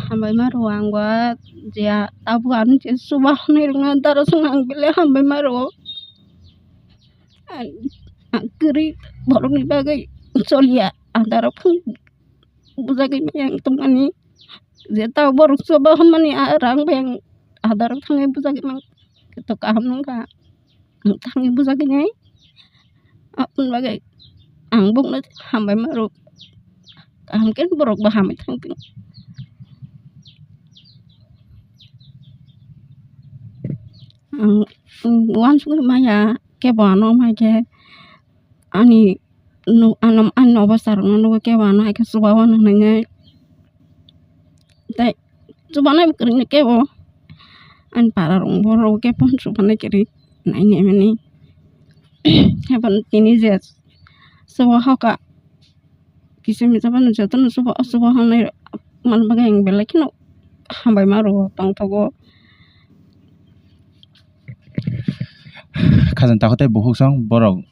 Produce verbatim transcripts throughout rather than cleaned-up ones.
Hambai ma rwo ang ba je tabuk ano je chuba hwnwi rwkna dara swngna ang belai hambai ma rwo. Ang, ang kwrwi borokni bagwi choliya, ang dara phung bujagwi maya ang tongmani. Je tabuk borok chuba hwnmani, a rang bai ang adaro thangwi bujagwi mang khe to kaham nung kha. Ang thangwi bujagwi nai. Aboni bagwi ang bokno hambai ma rwo. Kaham khe borok bo hamwi thang thung. Ang, ang uansugwi maya kebo ano mai khe ani nu-, ano, ani obostarokno nugwi kebo ano hai khe chuba o nang nai. Tei chubanai bo kwrwino kebo ani para rok bo rw khe phone chubanai kwrwi nai nai mani. Haikhe tini je chuba hoka kisa misa phano jotono chuba o chuba hwnwi man bagwi ang belai kheno hambai ma rwo tongthogo. Khajang takhuk tei bukhuk song borok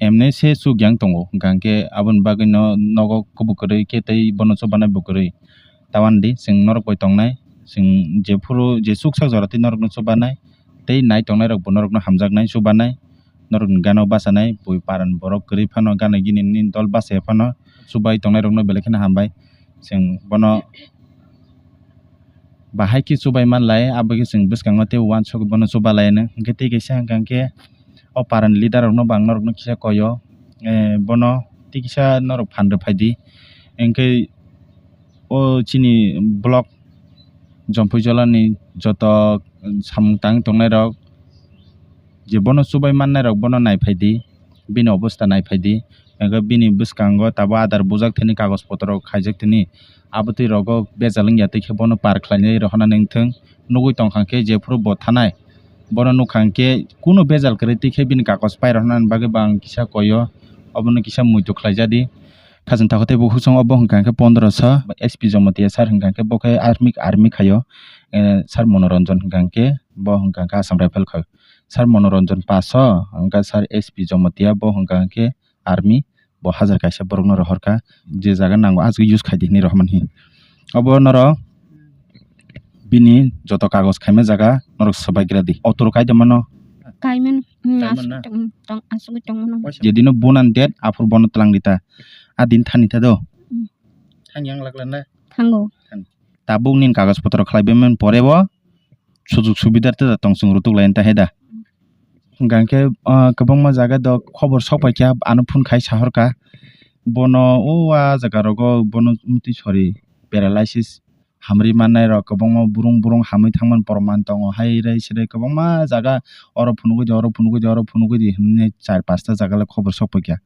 emne se chuk yang tongo, hwnkha hwnkhe aboni bagwino nogo kubui kwrwi khe tei bono chubanai bo kwrwi. Tawan di, chwng norok bai tongnai, chwng jephuru je chuksak jora tei norokno chubanai, tei nai tongnai rok bo norokno hamjaknai, chubanai, norokni gana bachanai, bui paran borok kwrwi phano gana gini nini dol bachai phano chubai tongnai rokno belai kheno hambai. Chwng bono bahai khe chubai manlai, abo khe chwng bwskango tei uansuk bono chubalai nw. Hwnkhe tei kaisa hwnkha hwnkhe o parani leader rokno bo ang norokno kisa koi o, eh, bono tei kisa norok phan rw phai di. Hwnkhe o chini block Jompuijolani joto samung tang tongnai rok je bono chubai mannai rok bono nai phai di, bini obosta nai phai di. Hwnkhe bini bwskango tabuk adar bujak thani kagoj potro khaijak thani, abotwi rogo bejal wngya twi khe bono par khlainai rohornani wngthung. Nugwi tongkha khe jephuru bo thanai, bono nukha khe kunu bejal kwrwi twi khe bini kagoj pai rohornani bagwi bo ang kisa koi o, obono kisa muitu khlaijadi. Khajang takhuk tei bukhuk song o bo hwnkha khe pondro so, S P Jamatia sir hwnkha khe bo khe army, army khaio, eh, sir Monoranjan hwnkha khe bo hwnkha khe Assam Rifle khaio. Sir Monoranjan paso, hwnkha sir S P Jamatia bo hwnkha khe army, bo hajar kaisa borokno rohorkha, je jaga nango aswk use khaidi hinwi rohormani. Obo norok bini joto kagoj khaima jaga norok swbaigra di. Auto rok kaida mano. Kaiman, hmm, Kaiman na? Aswk tong, tong, aswk tongmano. Jedino bunan date aphuru bono twlang rita. A din thani ta do. Hmm. Thang yang lakla na? Thango. Thang. Tabuk nin kagoj potro khlai bemani pore bo sujug subidar tei tong chwng rutuk lai ta he da. Hwnkha khe, ah, kwbangma jaga do khobor sok pai kha, ano phone khai sahor kha. Bono o a jaga rogo bono mtwi sori paralysis hamri mannai rok kwbangma burung burung hamwi thangmani proman tongo. Hai rai sirai kwbangma jaga oro phunugwi di, oro phunugwi di, oro phunugwi di hwnwi char pasta jaga le khobor sok pai kha.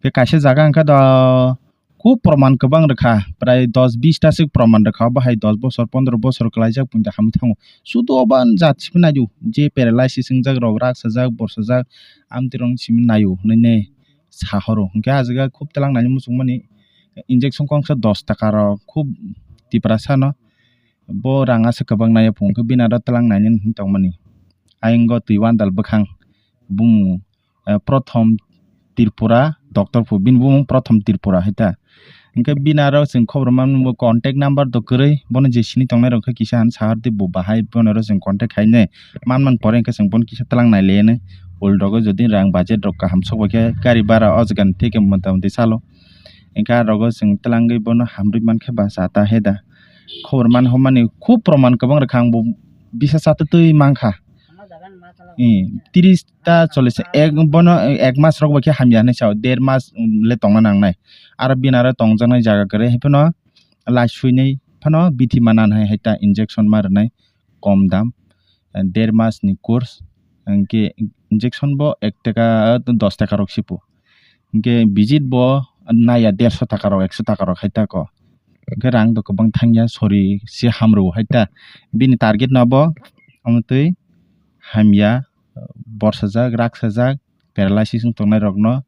Khe kaisa jaga hwnkha do khub proman kwbang rwkha, prai dos bis ta se proman rwkha, obo hai dos bosor pondro bosor kwlaijak buini hamwi thango. Sudu obo ani jat simi naidi, je paralysis wngjak rok, rak sajak, bor sajak, amtwi rok simi naio hwnwi ne sahoro. Hwnkhe ah jaga khub twlang naini muchungmani injection kongsa dos taka rok, khub Tiprasa no bo rang aswk kwbang naiya phunukhe bini aro twlang nainani hinwi tongmani. Ayang o twi wandal bwkhang bumung, eh, Prothom Tripura Doctor phu, bini bumung Prothom Tripura hai ta. Hwnkhe bini aro chwng khobor manmani bo contact number do kwrwi, bono je sini tongnai rok khe kisa han sahar di bo bahai bono aro chwng contact khainai manmani pore hwnkhe chwng bono kisa twlang nai laiyanai. Ul rogo jodi rang budget rok kaham sok bai khe gari bhara o jaga ni theke mota moti salo. Hwnkhe ah rogo chwng twlangwi bono hamrwi mankhe ba cha ta he da. Khobor man hobmani khub proman kwbang rwkha, ang bo bisa cha twi twi mankha. Ee, tris ta chollish ek, bono ek mas rok bai khe hamya hinwi sao, der mas le tongna nangnai. Aro bini aro tongjaknai jaga kwrwi hai phano lai suinai phano bithi mana hai, hai ta injection ma rwnai kom dam, der mas ni course, hwnkhe injection bo ek taka, dos taka rok sipo. Hwnkhe visit bo naiya derso taka rok, ekso taka rok hai ta ko. Hwnkhe rang do kwbang thangya, sori se hamrwo hai ta. Bini target no bo omo twi hamya, borsajak, raksajak, paralysis wng tongnai rokno,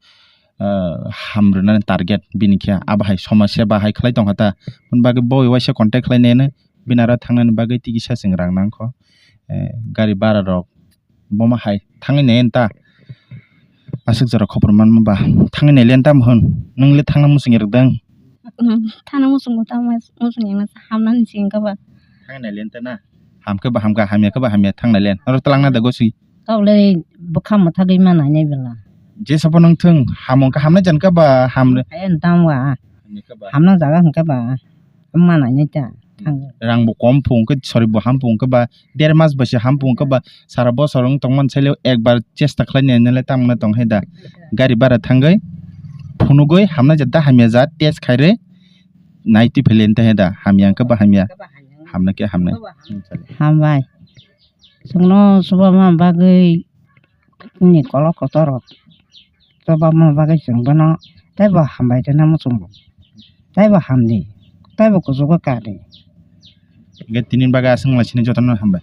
ah, ham rwnani target bini khe. Abo hai somosya bahai khlai tongkha ta. Aboni bagwi bo waisa contact khlai nai, bini aro thangnani bagwi tikisa chwng rang nangkho. Eh, gari bhara rok bomo hai thangwi nai ta. Aswk jora khopor manma ba thangwi nai le ta mohon. Nwng le thangna muchung rwdang. Thana muchungo tamo muchung yang hamnani sing kaba. Thangnai len ta na. Hamkhe ba hamkha, hamya khe ba hamya, thangnai len. Oro twlangna da gosi. Kaulai bwkha mwthagwi ma nainai bela. Jesa bo nang thung, hamung khe hamnai jan khe ba hamre. Ayan tamwa. Hamya khe ba. Hamna jaga hwnkhe ba. Ma nainai ta. Thang. Rang bo kom phung khe, sorry, bo ham phung khe ba, der mas bai se ham phung khe ba, sara bosor wng tongman sele ekbar chesta khlai nai nai le tamna tong hai da. Gari bara thangwi phunugwi hamnai jat da hamya jat test khaire nai twi phelen ta hai da hamya khe ba hamya. Hamna khe hamnai. Hambai. Chwngno chubama bagwi ni kolok kotor rok chubama bagwi chwng bono teibo hambai rwna muchungo, teibo hamdi, teibo kuchugo kadi. Hingke tini bagwi aswk laisini jotono hambai.